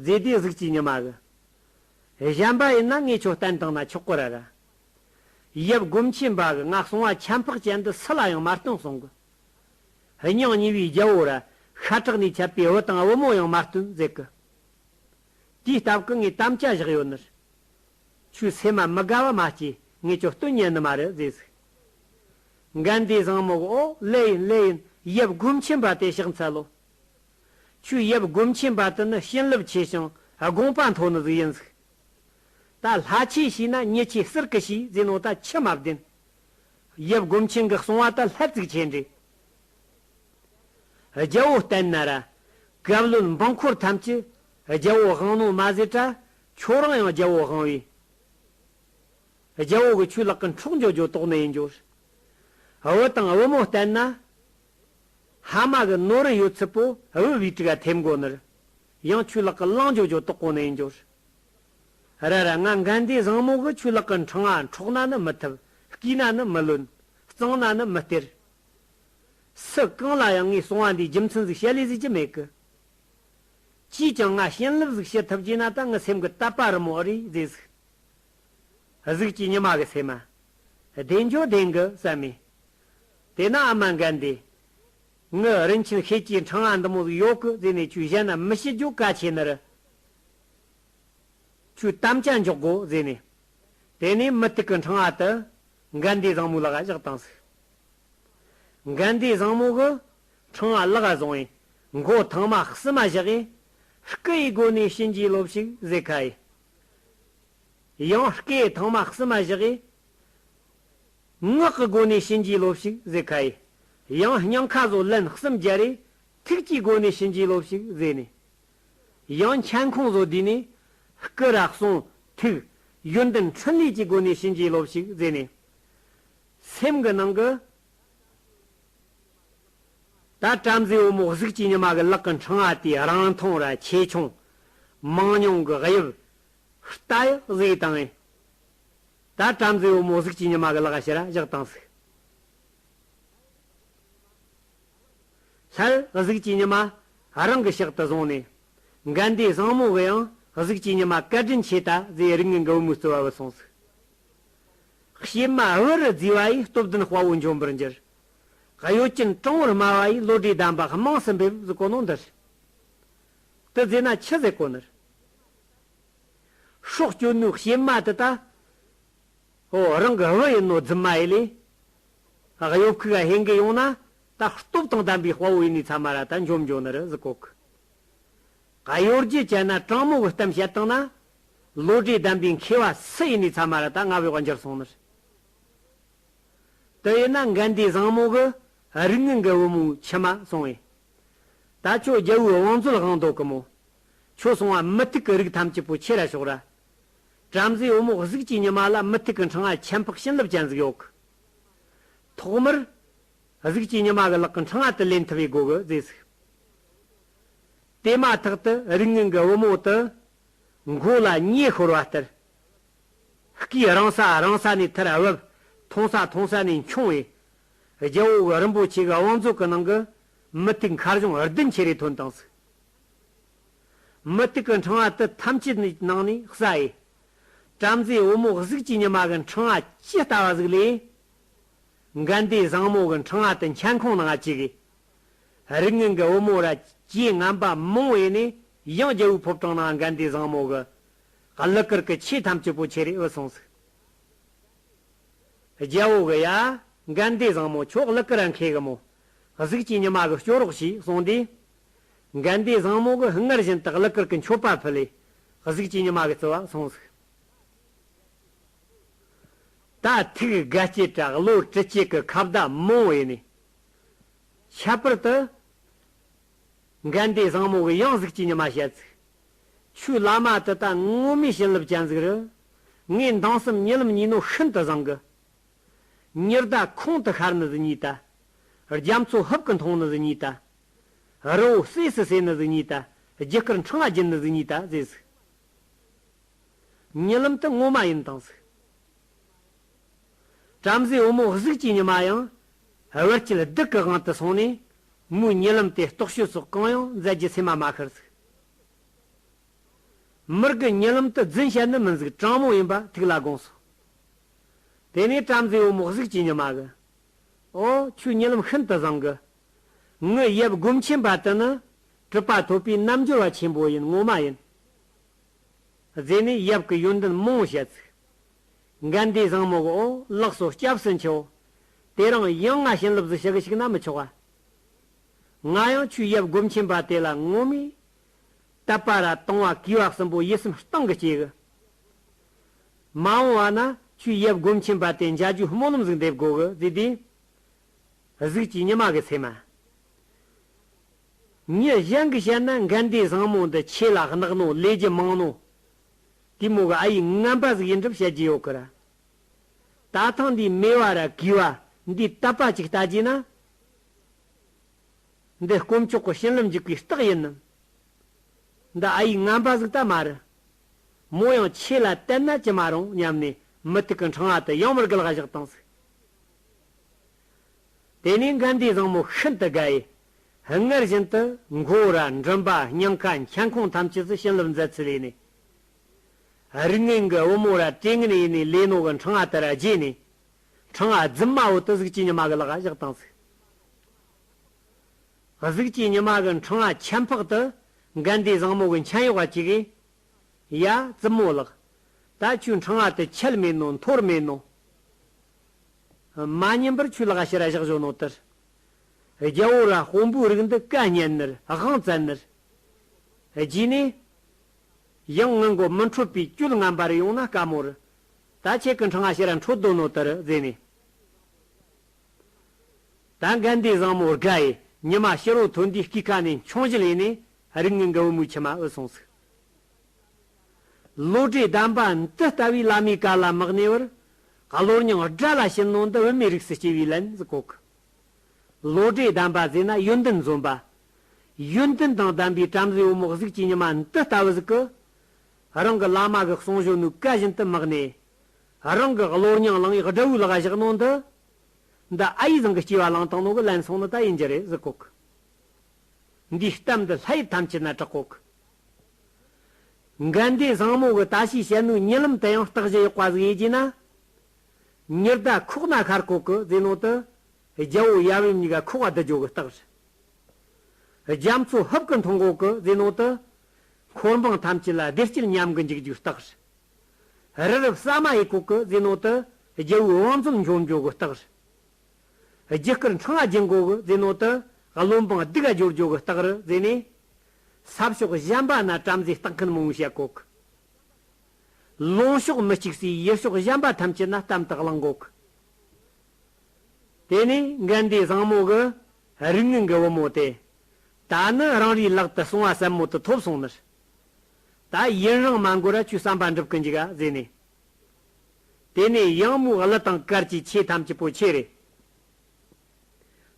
ཟེ་དེས་གཟུགས་ཀྱི་ཉི་མ་གི། གཞན་པ་ཡིན་ན་ངས་ཁྱོད་བསྟན་བཏང་ན་ཆོག་གི་ར་ར། ཡབ་སྒོམ་ཆེན་པ་གི་ང་གསང་བ་ཁྱད་འཕགས་ཅན་འདི་སུ་ལ་ཡང་མ་སྟོན་གསུང་གི། སྙིང་ཉེ་བའི་རྒྱལ་པོ་ར་ཤ་ཁྲག་ནས་ཆད་པའི་བུ་དང་བུ་མོ་ཡང་མ་སྟོན་ཟེར་གི། དེའི་སྟབས་ཀྱིས་ངས་དམ་བཅའ་བཞག་ཡོད་ནི་རེད། ཁྱོའི་སེམས་མ་མི་དགའ་བ་མ་སྐྱེས། ངས་ཁྱོད་སྟོན་ཉན་ནི་མ་རེད་ཟེར་ཟིག། འགན་ཟླའི་བཟང་མོ་གིས་ཨོ་ལེ་ཡིན་ལེ་ཡིན། ཡབ་སྒོམ་ཆེན་པ་དེ་ཕྱག་འཚལ་ལོ། ཁྱོད་ཡབ་སྒོམ་ཆེན་པ་དེ་ནི་བྱིན་རླབས་ཆེ་ཞིང་དགོངས་པ་མཐོ་ནི་ཟིག་ཡིན་ཟིག། ད་ལྷ་ཆོས་ཤེས་ན་མྱི་ཆོས་ཟུར་གི་ཤེས་ཟེར་ནོ་ད་ཆི་མ་བདེན། ཡབ་སྒོམ་ཆེན་གི་གསུང་བ་ད་ལྷ་ཙིག་ཆེ་འདྲ། རྒྱལ་པོ་བསྟེན་ན་ར། བཀའ་བློན་འབངས་འཁོར་ཐམས་ཅད་རྒྱལ་པོ་དབང་ནོ་མ་ཟད་ད་ཁྱོད་རང་ཡང་རྒྱལ་པོ་དབང་བས། རྒྱལ་པོ་གི་ཁྱོད་ལག་གི་འཕྲོག་འགྱོ་རྒྱུ་དོགས་ནི་ཡིན་རྒྱུ། བུ་དང་བུ་མོ་བསྟེན་ན། ཕ་མ་གི་ནོར་རི་ཡོད་ཚད་པོ་བུ་བའི་དྲུག་ག་འཐེན་དགོ་ནི་རེད། ཡང་ཁྱོད་ལག་གི་བླངས་འགྱོ་རྒྱུ་དོགས་གོ་ནི་ཡིན་རྒྱུ། ར་ར་ང་འགན་དེ་བཟང་མོ་གི་ཁྱོད་ལག་གི་འཕྲང་ང་འཕྲོག་ན་ནི་མི་ཐུབ། བརྐུས་ན་ནི་མི་ལོན། གཙང་ན་ནི་མི་སྟེར། སུ་གང་ལ་ཡང་ངས་གསུང་བ་འདིའི་རྒྱུ་མཚན་ཟིག་བཤད་ལས་ཟིག་ཅི་མེད་གི། ཅིས་ཀྱང་ང་བྱིན་རླབས་ཟིག་བྱེད་ཐུབ་རྒྱུ་ན་ད་ངི་སེམས་གི་དད་པ་རི་མོ་ཨེ་རེད་ཟེར་ཟིག། གཟུགས་ཀྱི་ཉི་མ་གི་སེམས་མ། བདེ་འགྱོ་བདེ་གི་བསམ་མེ། དེ་ན་ཨ་མ་འགན་དེ། ངི་རིན་ཆེན་ཤེལ་གྱི་འཕྲང་ང་འདི་མོ་ཟིག་ཡོད་གི་ཟེར་ནས་ཁྱོད་གཞན་ན་མི་བཤད་རྒྱུ་གལ་ཆེ་ནི་རེད། ཁྱོད་དམ་བཅའ་འཇོག་དགོ་ཟེར་ནས། དེ་ནས་མུ་ཏིག་གི་འཕྲང་ང་དེ་འགན་དེ་བཟང་མོའི་ལག་ག་བཞག་བཏང་ཟིག། འགན་དེ་བཟང་མོ་གི་འཕྲང་ང་ལག་ག་བཟུང་ཡིན། མགོ་ཐང་མ་གསུམ་མ་བཞག་ཡིན། སྐུ་ཡི་སྒོ་ནས་བྱིན་གྱིས་རློབས་ཤིག་ཟེར་ཁ་ཡིན། ཡང་སྐེ་ཐང་མ་གསུམ་མ་བཞག་གི། ངག་གི་སྒོ་ནས་བྱིན་གྱིས་རློབས་ཤིག་ཟེར་ཁ་ཡི། ཡང་སྙིང་ཁ་བཟོ་ལན་གསུམ་སྦྱར་རེ། ཐུགས་ཀྱི་སྒོ་ནས་བྱིན་གྱིས་རློབས་ཤིག་ཟེར་ནས། ཡང་མཆན་ཁུང་བཟོ་དུས་ནས། སྐུ་ར་གསུང་ཐུགས་ཡོན་ཏན་འཕྲིན་ལས་ཀྱི་སྒོ་ནས་བྱིན་གྱིས་རློབས་ཤིག་ཟེར་ནས། སེམས་ཀྱི་ནང་གི། ད་བྲམ་ཟེ་བུ་མོ་གཟུགས་ཀྱི་ཉི་མ་གི་ལག་གི་འཕྲང་ང་དེའི་རིང་ཐུང་ར་ཆེ་ཆུང་། མང་ཉུང་གི་དབྱིབས། རྟ་ཡག་ཟིག་བཏང་ངས། ད་བྲམ་ཟེ་བུ་མོ་གཟུགས་ཀྱི་ཉི་མ་གི་ལག་ཕྱི་ར་བཞག་བཏང་ཟིག། སླར་གཟུགས་ཀྱི་ཉི་མ་རང་གི་ཕྱག་ཏུ་བཟུང་ནས། འགན་དེ་བཟང་མོ་གི་ཡང་གཟུགས་ཀྱི་ཉི་མ་བཀའ་དྲིན་ཆེ་ད་ཟེར་རིགས་ངན་གི་བུ་མོའི་རྩིབ་བ་བུད་སོང་ཟིག། གཤེད་མ་བུ་རུ་བརྫིས་པ་ཡིས་སྟོབས་ལྡན་དཔའ་བོ་འཇོམས་པར་འགྱུར། གཡོ་ཅན་དྲང་བོར་སྨྲ་བ་ཡིས་བློ་གྲོས་ལྡན་པ་དམངས་སུ་འབེབས་ཟེར་གོ་ནོ་འདིར། དེ་ཟེར་ན་ཆི་ཟེར་གོ་ནི། སྲོག་གཅོད་ནོའི་གཤེད་མ་དེ་ད། ཨོ་རང་གི་བུ་ཡིན་ནོ་རྫུན་མ་ཡིན་ལེ། གཡོ་ཁུག་ག་ཧེང་གི་ཡོང་ན་ད་སྟོབས་དང་ལྡན་པའི་དཔའ་བོ་ཡིན་ནི་ཚང་མ་ར་ད་འཇོམས་འཇོག་ནི་རེད་ཟེར་གོ་གི། གཡོ་སྒྱུ་བྱས་ན་དྲང་མོ་གི་གཏམ་བཤད་བཏང་ན། བློ་གྲོས་ལྡན་པའི་མཁས་པ་སུ་ཡིན་ནི་ཚང་མ་ར་ད་ང་བའི་དབང་འགྱུར་སོང་ནི་རེད། དེ་ཡིན་ན་འགན་དེ་བཟང་མོ་གི་རིགས་ངན་གི་བུ་མོའི་མཆི་མ་སོང་བས། ད་ཁྱོད་རྒྱལ་བོའི་བང་མཛོད་དབང་འདོད་གི་མོ། ཁྱོད་སོང་བ་མུ་ཏིག་གི་རིགས་ཐམས་ཅད་པོ་ཁྱེར་ར་ཤོག་ར། བྲམ་ཟེ་བུ་མོ་གཟུགས་ཀྱི་ཉི་མ་ལ་མུ་ཏིག་གི་འཕྲང་ང་ཁྱད་འཕགས་བྱིན་རླབས་ཅན་ཟིག་ཡོད་གི། ཐོག་མར། གཟུགས་ཀྱི་ཉི་མ་གི་ལག་གི་འཕྲང་ང་དེ་ལེན་ཐུབ་པའི་སྒོ་གི་ཟེར་ཟིག། དེ་མ་ཐག་ཏུ་རིགས་ངན་གི་བུ་མོ་དེ། མགོ་ལ་མྱེ་ཤོར་བ་ལྟར། སྐེ་རིང་ས་རིང་ས་ནས་མཐར་བབས། ཐུང་ས་ཐུང་ས་ནས་མཆོང་བས། རྒྱལ་པོ་གི་རིན་པོ་ཆེ་གི་བང་མཛོད་གི་ནང་གི་མུ་ཏིག་མཁར་གཞོང་བདུན་ཁྱེར་རེ་ཐོན་བཏང་ཟིག། མུ་ཏིག་གི་འཕྲང་བ་དེ་ཐམས་ཅད་ནས་ནང་ནས་ཟ་ཡི། བྲམ་ཟེ་བུ་མོ་གཟུགས་ཀྱི་ཉི་མ་གི་འཕྲང་བ་ཇི་ལྟ་བ་ཟིག་ལས། འགན་དེ་བཟང་མོ་གི་འཕྲང་བ་དེ་མཆན་ཁུང་ནང་བཅུག་གི། རིགས་ངན་གི་བུ་མོ་ར་ཇེ་ངན་པ་མང་བོ་ཡིན་ནས་ཡང་རྒྱལ་པོའི་ཕོ་བྲང་ནང་འགན་དེ་བཟང་མོ་གི། གླུ་གར་གི་ཆས་ཐམས་ཅད་པོ་ཁྱེར་རེ་བུད་སོང་ཟིག། རྒྱལ་པོ་གི་ཡ། འགན་དེ་བཟང་མོ་ཁྱོད་གླུ་གར་མཁས་གི་མོ། གཟུགས་ཀྱི་ཉི་མ་གི་སྐྱོ་རོགས་ཤིག་གསུངས་དུས། འགན་དེ་བཟང་མོ་གི་སྔར་བཞིན་དུ་གླུ་གར་གི་མཆོད་པ་ཕུལ་ལས། གཟུགས་ཀྱི་ཉི་མ་གི་རྩིབ་བ་སོང་ཟིག། ད་ཐུགས་དགའ་སྐྱེད་དྲ་བློ་དྲི་སྐྱེད་ཀྱི་ཁ་བརྡ་མང་བོ་ཡིན་ནས། ཁྱད་པར་དུ། འགན་དེ་བཟང་མོ་གི་ཡང་གཟུགས་ཀྱི་ཉི་མ་བཤད་ཚིག། ཁྱོའི་བླ་མ་དེ་ད་ངོ་མའི་བྱིན་རླབས་ཅན་ཟིག་རེད། ངས་མདང་སེམས་ཉི་ལམ་ཉིན་ནོ་ཤིན་ཏུ་བཟང་གི། ཉི་ཟླ་ཁོང་དུ་ཤར་ནི་ཟིག་ཉིད་ད། རྒྱ་མཚོ་ཧུབ་ཀྱིས་འཐུང་ནི་ཟིག་ཉིད་ད། རི་བོ་སྲས་སུ་སྲས་ནི་ཟིག་ཉིད་ད། རྒྱུ་སྐར་འཕྲེང་བ་རྒྱུ་ནི་ཟིག་ཉིད་ད་ཟེར་ཟིག། ཉི་ལམ་དེ་ངོ་མ་ཡིན་དང་ཟིག། བྲམ་ཟེ་བུ་མོ་གཟུགས་ཀྱི་ཉི་མ་ཡང་བར་ཆད་སྡུག་གི་དབང་དུ་སོང་ནས་མོའི་ཉི་ལམ་དེ་རྟོག་དཔྱོད་སོགས་གང་ཡང་མཛད་རྒྱུ་སེམས་མ་མ་ཤར་ཟིག། མི་དགེ་ཉི་ལམ་དེ་རྫུན་བཤད་ནི་མིན་ཟིག། དྲང་མོ་ཡིན་པ་ཐུགས་ལ་དགོངས་སོ། དེ་ནས་བྲམ་ཟེ་བུ་མོ་གཟུགས་ཀྱི་ཉི་མ་གི། ཨོ་ཁྱོད་ཉི་ལམ་ཤིན་ཏུ་བཟང་གི། ངའི་ཡབ་སྒོམ་ཆེན་པ་དེ་ནི་གྲུབ་པ་ཐོབ་པའི་རྣལ་འབྱོར་བ་ཆེན་པོ་ཡིན། ངོ་མ་ཡིན། ཟེར་ནས་ཡབ་ཀྱི་ཡོན་ཏན་མང་བོ་བཤད་ཚིག། འགན་དེ་བཟང་མོ་གི། ཨོ་ལགས་སོ། སྐྱབས་སུ་མཆིའོ། དེ་རིང་ཡང་ང་བྱིན་རླབས་ཟིག་ཞུ་གི་ཞུགས་ན་མི་ཆོག་ག། ང་ཡང་ཁྱོའི་ཡབ་སྒོམ་ཆེན་པ་དེ་ལ་ངོ་མས་དད་པ་ར་དང་བ་གུས་པ་གསུམ་པོ་ཡིད་སེམས་གཏིང་གི་སྐྱེ་གི། མ་འོངས་པ་ན་ཁྱོའི་ཡབ་སྒོམ་ཆེན་པ་དེ་མཇལ་རྒྱུའི་སྨོན་ལམ་ཟིག་འདེབས་དགོ་གི་ཟེར་དུས། གཟུགས་ཀྱི་ཉི་མ་གི་སེམས་མ། མྱི་གཞན་གྱིས་བཤད་ན་འགན་དེ་བཟང་མོ་འདི་ཆེ་ལ་གནག་ནོ་ལས་རྒྱུ་མང་ནོ། དེ་མོ་གི་ཨ་ཡི་ངན་པ་ཟིག་ཡིན་གྲབས་བཤད་རྒྱུ་ཡོད་གི་ར། ད་ཐེངས་འདིའི་མེས་པ་ར་གུས་པ་འདིའི་དད་པ་ཅིག་ལྟ་རྒྱུ་ན། འདི་དཀོན་མཆོག་གི་བྱིན་རླབས་འཇུག་པའི་རྟགས་ཡིན་ནམ། འདི་ཨ་ཡི་ངན་པ་ཟིག་ད་མ་རེད། མོ་ཡང་ཆེ་ལ་བསྟན་ན་ཅི་མ་རུང་སྙམ་ནས་མུ་ཏིག་གི་འཕྲེང་བ་དེ་ཡང་མར་སྒུར་ག་བཞག་བཏང་ཟིག། དེ་ནས་འགན་དེ་བཟང་མོ་ཤིན་ཏུ་དགའ་ཡི། སྔར་བཞིན་དུ་མགོ་ར་མགྲིན་པ་སྙིང་ཁ་འཁྱག་ཁོང་ཐམས་ཅད་སུ་བྱིན་རླབས་མཛད་ཚུལ་ཡིན་ནས། རིགས་ངན་གྱི་བུ་མོ་ར་དྲེ་ངན་ཡིན་ནས་ལས་ནོ་གི་འཕྲེང་བ་དེ་ར་བརྗེས་ནས། འཕྲེང་བ་རྫུན་མ་བོ་དེ་གཟུགས་ཀྱི་ཉི་མ་གི་ལག་བཞག་བཏང་ཟིག། གཟུགས་ཀྱི་ཉི་མ་གི་འཕྲེང་བ་ཆད་ཕག་ཏུ་འགན་དེ་བཟང་མོ་གི་མཆན་གཡོག་ག་ཅིག་གིས། ཡ། བཙུན་མོ་ལགས། ད་ཁྱོའི་འཕྲེང་བ་དེ་ཆད་མེད་ནོ་འཐོར་མེད་ནོ། མ་ཉན་པར་ཁྱོའི་ལག་ཕྱི་ར་བཞག་བཞོ་ནོ་ལྟར། རྒྱལ་བོ་ར་དཔོན་པོའི་རིགས་འདི་བཀའ་ཉན་ནར་དབང་བཙན་ནར། རྗེས་ནས། ཡང་ངན་མགོ་མི་འཕྲོད་པའི་གྱོད་ངན་པ་རེ་ཡོང་ན་དཀའ་མོ་རེད། ད་ཁྱེད་ཀྱི་འཕྲེང་བ་ཕྱི་ར་འཕྲོད་དོ་ནོ་ལྟར་ཟེར་ནས། ད་འགན་དེ་བཟང་མོ་དགའ་ཡི། ཉི་མ་ཕྱི་རོ་ཐོན་དུས་སྐུ་ཁ་ནས་མཆོང་བཞིན་ལས་ནས་རིགས་ངན་གྱི་བུ་མོའི་མཆི་མ་ཨུ་སོང་ཟིག། བློ་གྲོས་ལྡན་པ་འདི་ལྟ་བུའི་བླ་མའི་བཀའ་ལ་མི་གནས་པར། བློ་རྙིང་དགྲ་ལ་བྱིན་ནོ་འདི་བུད་མེད་རིགས་སུ་སྐྱེ་བའི་ལན་ཟིག་གོ་གི། བློ་གྲོས་ལྡན་པ་ཟེར་ན་ཡོན་ཏན་འཛོམས་པ། ཡོན་ཏན་དང་ལྡན་པའི་བྲམ་ཟེའི་བུ་མོ་གཟུགས་ཀྱི་ཉི་མ་འདི་ལྟ་བུ་ཟིག་གི། རང་གི་བླ་མ་གི་གསུང་བཞོན་ནུ་བཀའ་བཞིན་དུ་མི་གནས། རང་གི་བློ་རྙིང་བླངས་ཡག་དགྲ་བོའི་ལག་བཞག་ནོ་འདི། འདི་ཨ་ཡི་བཟང་གི་སྐྱེ་བ་བླངས་བཏང་ནོ་གི་ལན་སོང་ནི་ད་ཡིན་རྒྱུ་རེད་ཟིག་གོ་གི། འདིའི་གཏམ་འདི་ལྷ་ཡུལ་ཐམས་ཅད་ན་གྲགས་གོ་གི། འགན་དེ་བཟང་མོ་གི་ད་ཞིག་བཤད་ནོ་ཉི་ལམ་དུ་ཡང་རྟགས་གཞི་ཡག་པ་ཟིག་ཡེ་རྒྱུ་ན། ཉི་ཟླ་ཁོག་ན་ཤར་གོ་གི་ཟེར་ནོ་དེ། རྒྱལ་བོ་ཡབ་ཡུམ་གཉིས་ཀ་ཁོག་བ་བསྡུ་རྒྱུ་གི་རྟགས་རེད། རྒྱ་མཚོ་ཧུབ་ཀི་འཐུང་གོ་གི་ཟེར་ནོ་དེ། འཁོར་འབངས་ཐམས་ཅད་ལ་བདེ་སྐྱིད་མཉམ་གི་འཇུག་རྒྱུའི་རྟགས་རེད། རི་རབ་ཟ་མ་ཡི་གོ་གི་ཟེར་ནོ་དེ། རྒྱལ་བོའི་བང་མཛོད་འཇོམས་རྒྱུ་གི་རྟགས་རེད། རྒྱུ་སྐར་འཕྲེང་བ་རྒྱུན་གོ་གི་ཟེར་ནོ་དེ། བློན་འབངས་སྡུག་ག་འབྱོར་རྒྱུ་གི་རྟགས་རེད་ཟེར་ནས། ས་ཕྱོགས་གཞན་པ་ན་བྲམ་ཟེ་རྟགས་མཁན་མང་བོ་བཤད་གོ་གི། ལུང་ཕྱོགས་མི་གཅིག་སའི་ཡུལ་ཕྱོགས་གཞན་པ་ཐམས་ཅད་ན་གཏམ་དག་བླངས་གོ་གི། དེ་ནས་འགན་དེ་བཟང་མོ་གི་རིགས་ངན་གི་བུ་མོ་དེ། ད་ནི་རང་རེའི་ལག་ཏུ་སྲུང་བ་ཟབ་མོ་དེ་ཐོབ་སོང་ནི། ད་ཡུན་རིང་མ་འགོར་ར་ཁྱོའི་བསམ་པ་འགྲུབ་ཀི་འཇུག་ག་ཟེར་ནས། དེ་ནས་ཡང་མོའི་གླུ་དང་གར་གྱི་ཆས་ཐམས་ཅད་པོ་ཁྱེར་རེ།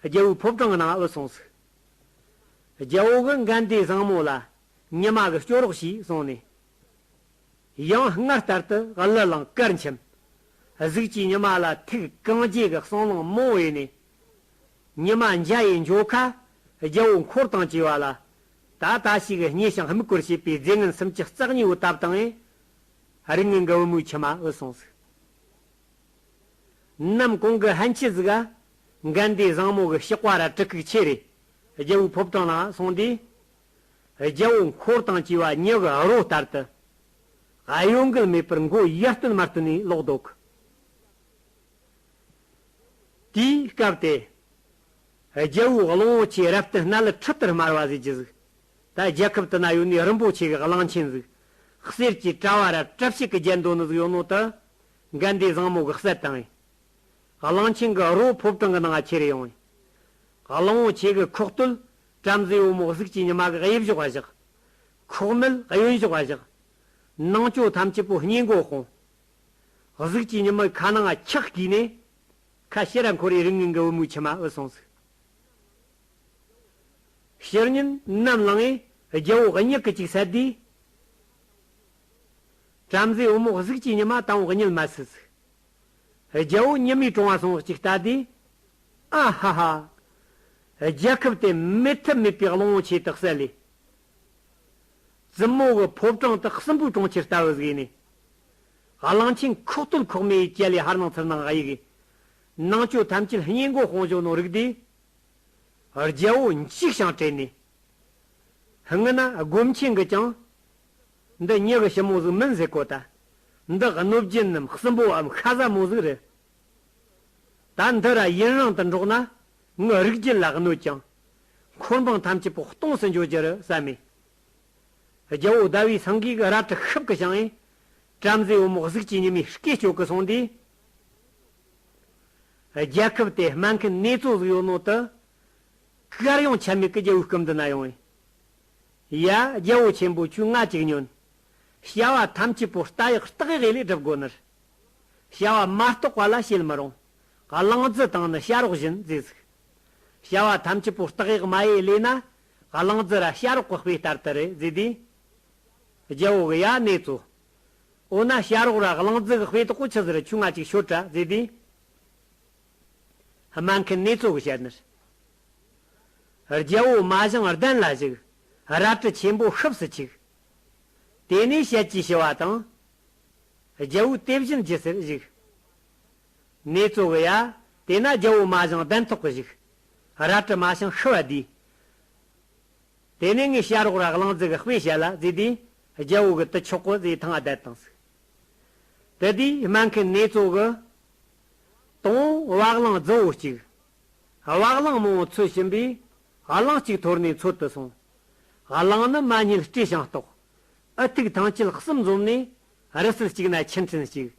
རྒྱལ་བོའི་ཕོ་བྲང་གི་ནང་ང་བུད་སོང་ཟིག། རྒྱལ་བོ་གི་འགན་དེ་བཟང་མོ་ལ་ཉི་མ་གི་སྐྱོ་རོགས་ཤིག་སོང་ནས། ཡང་སྔར་ལྟར་དུ་གླུ་བླངས་གར་འཁྱམས། གཟུགས་ཀྱི་ཉི་མ་ལ་ཐུགས་གང་རྒྱས་ཀྱི་གསུང་གླེང་མང་བོ་ཡས་ནས། ཉི་མ་འཇའ་ཡི་འགྱོ་ཁ་རྒྱལ་བོ་འཁོར་དང་བཅས་པ་ལ། ད་ལྟ་ཞིག་གི་སྙེ་ཞིང་རྨུག་སྐོར་བྱེད་པའི་རྫས་ངན་སུམ་ཅུ་རྩ་གཉིས་བོ་བཏབ་བཏང་ངས། རིགས་ངན་གྱི་བུ་མོའི་མཆི་མ་ཨུ་སོང་ཟིག། ནམ་གུང་གི་ཧན་ཆི་ཟིག་ག་འགན་དེ་བཟང་མོ་གི་ཕྱག་པ་ར་གྲི་ཁུག་ཁྱེར་རེ། རྒྱལ་བོའི་ཕོ་བྲང་ནང་སོང་དུས། རྒྱལ་བོ་འཁོར་དང་བཅས་པ་མྱི་གི་རོ་ལྟར་དུ། གཡོ་འགུལ་མེད་པར་མགོ་ཡར་བསྟན་མར་བསྟན་ནས་ལོག་འདུག། དེའི་སྐབས་དེ། རྒྱལ་བོའི་གླང་པོ་ཆེ་རབ་བརྟན་སྣ་ལུད་ཁྲི་ལྟར་དམར་བ་ཟེར་རྒྱུ་ཟིག། ད་རྒྱལ་ཁབ་དེ་ན་ཡོད་ནི་རིན་པོ་ཆེ་གི་གླང་ཆེན་ཟིག། གསེར་གྱི་དྲ་བ་ར་གྲབས་ཤིག་གི་རྒྱན་འདོན་ནི་ཟིག་ཡོད་ནོ་དེ། འགན་དེ་བཟང་མོ་གིས་བསད་བཏང་ངས། གླང་ཆེན་གྱི་རོ་ཕོ་བྲང་གི་ནང་ང་ཁྱེར་ཡོང་ངས། གླང་པོ་ཆེ་གི་ཁོག་སྟོད་བྲམ་ཟེ་བུ་མོ་གཟུགས་ཀྱི་ཉི་མ་གི་གཡས་ཕྱོགས་ལ་བཞག། ཁོག་སྨད་གཡོན་ཕྱོགས་ལ་བཞག། ནང་ཆོས་ཐམས་ཅད་པོ་སྙིང་མགོ་སྤུངས། གཟུགས་ཀྱི་ཉི་མའི་ཁ་ནང་ང་ཁྲག་བསྐུས་ནས། ཁ་ཕྱིར་ར་འཁོར་རེ་རིགས་ངན་གྱི་བུ་མོའི་མཆི་མ་ཨུ་སོང་ཟིག། ཕྱི་ཉིན་ནམ་ལངས་ངས་རྒྱལ་བོ་མྱིག་གིས་གཅིག་བསད་དུས། བྲམ་ཟེ་བུ་མོ་གཟུགས་ཀྱི་ཉི་མ་དང་པོ་གཉིད་མ་སད་ཟིག། རྒྱལ་བོ་ཉི་མའི་གྲོང་བ་སོང་གཅིག་ལྟ་དུས། ཨ་ཧ་ཧ། རྒྱལ་ཁབ་དེ་མེད་ཐབས་མེད་པའི་གླང་པོ་ཆེ་དེ་བསད་ལས། བཙུན་མོ་གི་ཕོ་བྲང་དེ་སྲིན་པོའི་གྲོང་ཁྱེར་ལྟ་བུ་ཟིག་ཡིན་ནས། གླང་ཆེན་ཁོག་སྟོད་ཁོག་སྨད་ཡི་བཅད་ལས་ཕར་ནང་ཚུར་ནང་གཡུག་གི། ནང་ཆོས་ཐམས་ཅད་སྙིང་མགོ་སྤུངས་བཞག་ནོ་རིག་དུས། རྒྱལ་བོ་འཇིགས་ཤིང་དྲན་ནས། སྔོན་ན་སྒོམ་ཆེན་གྱིས་ཀྱང་། འདི་མྱི་གི་ཞི་མོ་ཟིག་མིན་ཟེར་གོ་ད། འདི་གནོད་སྦྱིན་ནམ་སྲིན་པོའམ་ཤ་ཟ་མོ་ཟིག་རེད། ད་འདི་ར་ཡུན་རིང་དུ་འགྲོགས་ན་ངའི་རིགས་རྒྱུད་ལ་གནོད་ཅིང་། འཁོར་འབངས་ཐམས་ཅད་པོ་སྟོངས་སུ་འགྱོ་རྒྱུ་རེད་བསམ་མེ། རྒྱལ་བོ་ཟླ་བའི་སེང་གེ་གིས་རལ་གྲི་ཤུབས་ཀྱིས་བཞེངས་ཡེ། བྲམ་ཟེ་བུ་མོ་གཟུགས་ཀྱི་ཉི་མའི་སྐེ་གཅོད་གི་སོང་དུས། རྒྱལ་ཁབ་དེ་སྨན་མཁན་ནེ་ཙོ་ཟིག་ཡོད་ནོ་དེ། གར་ཡོང་ཆ་མེད་ཀི་རྒྱལ་བོའི་སྐུ་མདུན་ན་ཡོང་ཡེ། ཡ། རྒྱལ་བོ་ཆེན་པོ་ཁྱོས་ང་ཅིག་ཉོན། བྱ་བ་ཐམས་ཅད་པོ་རྟ་གཡག་སྟག་གཡག་ཡེ་ལས་སྒྲུབ་དགོ་ནི་རེད། བྱ་བ་མ་རྟོགས་པ་ལ་བྱེད་མི་རུང་། གླང་རྫི་དང་ནི་བྱ་རོག་བཞིན་ཟེར་ཟིག། བྱ་བ་ཐམས་ཅད་པོ་སྟག་གཡག་མ་ཡེ་ལས་ན། གླང་རྫི་ར་བྱ་རོག་གི་དཔེ་ལྟར་དུ་རེད་ཟེར་དུས། རྒྱལ་བོ་གིས་ཡ་ནེ་ཙོ། འོ་ན་བྱ་རོག་ར་གླང་རྫི་གི་དཔེ་དག་པོ་ཆི་ཟིག་རེད། ཁྱོས་ང་ཅིག་ཤོད་དྲ་ཟེར་དུས། སྨན་མཁན་ནེ་ཙོ་གིས་བཤད་ནི་རེད། རྒྱལ་བོ་མ་བཞེངས་གདན་ལ་བཞུགས། རལ་གྲི་ཆེན་པོ་ཤུབས་སུ་བཅུག། དེ་ནས་ཞལ་གྱིས་ཞུ་བ་དང་། རྒྱལ་བོའི་དེ་བཞིན་རྒྱུ་ཟེར་བཞུགས། ནེ་ཙོ་གིས་ཡ། དེ་ན་རྒྱལ་བོ་མ་བཞེངས་གདན་ཐོག་གི་བཞུགས། རལ་གྲི་མ་བྱིངས་ཤུབས་པ་དེས། དེ་ནས་ངས་བྱ་རོག་ར་གླང་རྫི་གི་དཔེ་བཤད་ལ་ཟེར་དུས། རྒྱལ་བོ་གིས་དེ་ཆོག་གོ་ཟེར་ཐང་ང་བསྡད་བཏང་ཟིག། དེ་དུས་སྨན་མཁན་ནེ་ཙོ་གིས། དང་པོ་བ་གླང་རྫི་བོ་གཅིག། བ་གླང་མང་པོ་འཚོ་བཞིན་པས། གླང་གཅིག་འཐོར་ནས་འཚོལ་དུ་སོང་། གླང་ནི་མ་རྙེད་བཀྲེས་ཤིང་ལྟོགས། ཨུ་ཐུག་ཐང་ཆད་གསུམ་འཛོམས་ནས། རི་སུལ་གཅིག་ན་ཆུ་ཕྲན་གཅིག།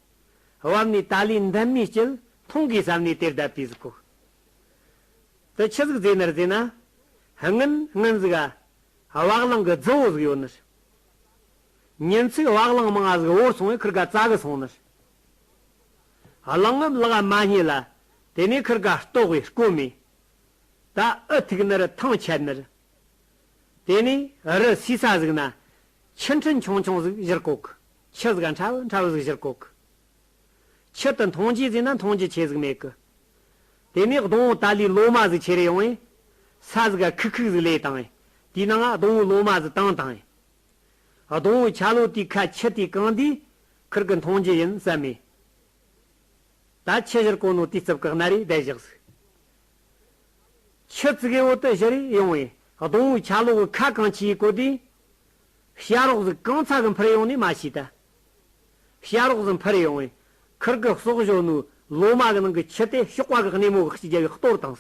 བབས་ནས་ཏཱ་ལའི་འདབ་མའི་དཀྱིལ་འཐུང་དགོས་བསམ་ནས་དེར་བསྡད་པས་ཟིག་གོ། དེ་ཆི་ཟིག་ཟེར་ནི་རེད་ཟེར་ན། སྔོན་སྔོན་ཟིག་ག། བ་གླང་གི་རྫི་བོ་ཟིག་ཡོད་ནི་རེད། ཉིན་ཅིག་བ་གླང་མང་ང་ཟིག་བོར་སོང་བས་ཁིར་ག་བཙལ་གི་སོང་ནི་རེད། གླང་ངམ་ལག་མ་རྙེད་ལ། དེ་ནས་ཁིར་ག་ལྟོགས་པས་སྐོམ་མེ། ད་ཨུ་ཐུག་ནི་རུ་ཐང་ཆད་ནི་རེད། དེ་ནས་རི་སུལ་ས་ཟིག་ན་ཆུ་ཕྲན་ཆུང་ཆུང་ཟིག་བཞུར་གོ་གི། ཆུ་ཟིག་ག་ཕྲ་བུ་ཕྲ་བུ་ཟིག་བཞུར་གོ་གི། ཆུ་དེ་འཐུང་རྒྱུ་ཟེར་ན་འཐུང་རྒྱུ་ཆེ་ཟིག་མེད་གི། དེ་ནས་སྡོང་བོ་ཏཱ་ལའི་ལོ་མ་ཟིག་ཁྱེར་ཡོང་བས། ས་ཟིག་ག་ཁུག་ཁུག་ཟིག་ལས་བཏང་བས། དེའི་ནང་ང་སྡོང་བོའི་ལོ་མ་ཟིག་བཏང་བཏང་བས། སྡོང་བོའི་ཆ་ལོ་དེའི་ཁ་ཆུ་དེས་གང་དུས་ཁིར་གི་འཐུང་རྒྱུ་ཡིན་བསམ་མེ། ད་ཆུ་བཞུར་གོ་ནོ་དེའི་རྩིབས་གི་གནའ་རེ་བསྡད་བཞག་ཟིག། ཆུ་ཙི་གེ་བོ་དེ་བཞུར་ཡོང་བས་སྡོང་བོའི་ཆ་ལོ་གི་ཁ་གང་ཆེ་ཡེ་གོ་དུས། བྱ་རོག་ཟིག་གང་ཚ་གི་འཕུར་ཡོང་ནས་མ་ཤེས་ད། བྱ་རོག་ཟིག་འཕུར་ཡོང་བས་ཁིར་གི་གསོག་བཞོ་ནོ་ལོ་མ་གི་ནང་གི་ཆུ་དེ་གཤོག་པ་གི་སྣེ་མོ་གིས་གཅིག་རྒྱབ་བས་གཏོར་བཏང་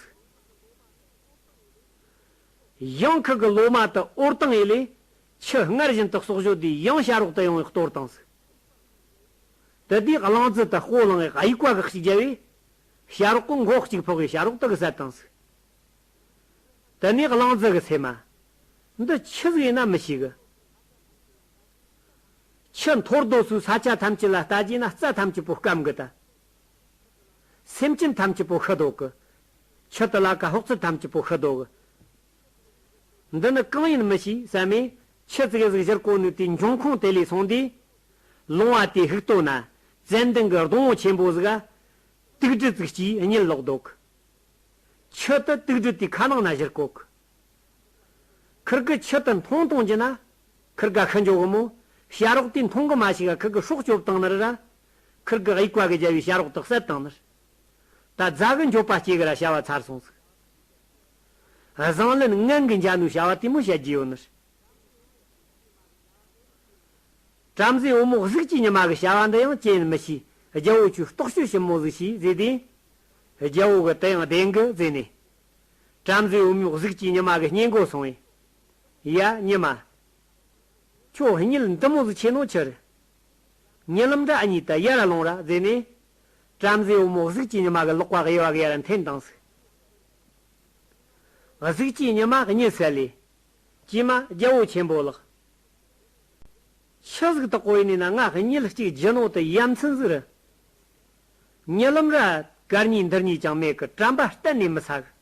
ཟིག། ཡང་ཁིར་གི་ལོ་མ་དེ་འོར་བཏང་ཡེ་ལས། ཆུ་སྔར་བཞིན་དུ་གསོག་བཞོ་དུས་ཡང་བྱ་རོག་དེ་ཡོང་བས་གཏོར་བཏང་ཟིག། དེ་དུས་གླང་རྫི་དེ་སྤོ་ལངས་ཡེ་དབྱུག་པ་གིས་གཅིག་རྒྱབ་བས། བྱ་རོག་གི་མགོ་གཅིག་ཕོག་གེ་བྱ་རོག་དེ་གིས་བསད་བཏང་ཟིག། དེ་ནས་གླང་རྫི་གིས་སེམས་མ། འདི་ཆི་ཟིག་ཡིན་ན་མི་ཤེས་གི། ཆུ་འཐོར་དོ་སོའི་ས་ཆ་ཐམས་ཅད་ལ་ལྟ་རྒྱུ་ན་རྩྭ་ཐམས་ཅད་པོ་སྐམ་གི་ད། སེམས་ཅན་ཐམས་ཅད་པོ་ཤི་དོ་གི། ཆུ་དེ་ལ་ཀ་ཧོག་ཚུལ་ཐམས་ཅད་པོ་ཤི་དོ་གི། འདི་ནི་གང་ཡིན་མི་ཤེས་བསམ་མེ། ཆུ་ཙི་གེ་ཟིག་བཞུར་གོ་ནོ་དེའི་འབྱུང་ཁུངས་དེ་ལས་སོང་དུས། ལུང་བ་དེའི་ཕུག་སྟོད་ན་ཙན་དན་གི་སྡོང་བོ་ཆེན་པོ་ཟིག་ག་དུག་སྦྲུལ་ཙིག་གིས་གཉིད་ལོག་དོ་གི། ཆུ་དེ་དུག་སྦྲུལ་དེའི་ཁ་ནང་ན་བཞུར་གོ་གི། ཁིར་གིས་ཆུ་དེ་འཐུང་བཏང་རྒྱུ་ན། ཁིར་ག་ཤི་འགྱོ་གི་མོ། བྱ་རོག་དེས་འཐུང་གི་མ་ཤེས་ག་ཁིར་གི་སྲོག་སྐྱོབ་བཏང་ནི་རེད་ར། ཁིར་གིས་དབྱུག་པ་གིས་རྒྱབ་བས་བྱ་རོག་དེ་བསད་བཏང་ནི་རེད། ད་རྫ་གི་འགྱོད་པ་སྐྱེ་གི་ར་བྱ་བ་ཚར་སོང་ཟིག། བཟང་ལན་ངན་གིས་འཇལ་ནོའི་བྱ་བ་དེ་མོ་བཤད་རྒྱུ་ཡོད་ནི་རེད། བྲམ་ཟེ་བུ་མོ་གཟུགས་ཀྱི་ཉི་མ་གི་བྱ་བ་འདི་ཡང་ཅི་ཡིན་མི་ཤེས། རྒྱལ་བོ་ཁྱོས་རྟོག་དཔྱོད་ཞིབ་མོ་ཟིག་བྱོས་ཟེར་དུས། རྒྱལ་བོ་གིས་དེ་ཡང་བདེན་གི་ཟེར་ནས། བྲམ་ཟེ་བུ་མོའི་གཟུགས་ཀྱི་ཉི་མ་གི་སྙིང་གོ་སོང་བས། ཡ་ཉི་མ། ཁྱོད་གཉིད་འདི་མོ་ཟིག་ཆེ་ནོ་ཆི་རེད། ཉི་ལམ་འདྲ་ཨ་ནི་ད་ཡར་ལོངས་ར་ཟེར་ནས། བྲམ་ཟེ་བུ་མོ་གཟུགས་ཀྱི་ཉི་མ་གི་ལག་པ་གཡས་པ་གི་ཡར་འཐེན་བཏང་ཟིག། གཟུགས་ཀྱི་ཉི་མ་གཉིད་སད་ལས། ཀྱེ་མ་རྒྱལ་བོ་ཆེན་པོ་ལགས། ཆི་ཟིག་དག་གོ་ཡིན་ན་ང་གཉིད་གཅིག་རྒྱུ་ནོ་དེ་ཡ་མཚན་ཟིག་རེད། ཉི་ལམ་ར་གར་གཉིད་འདིར་གཉིད་ཀྱང་མེད་གི། དྲན་པ་གཏན་ནས་མི་ཚ་གི།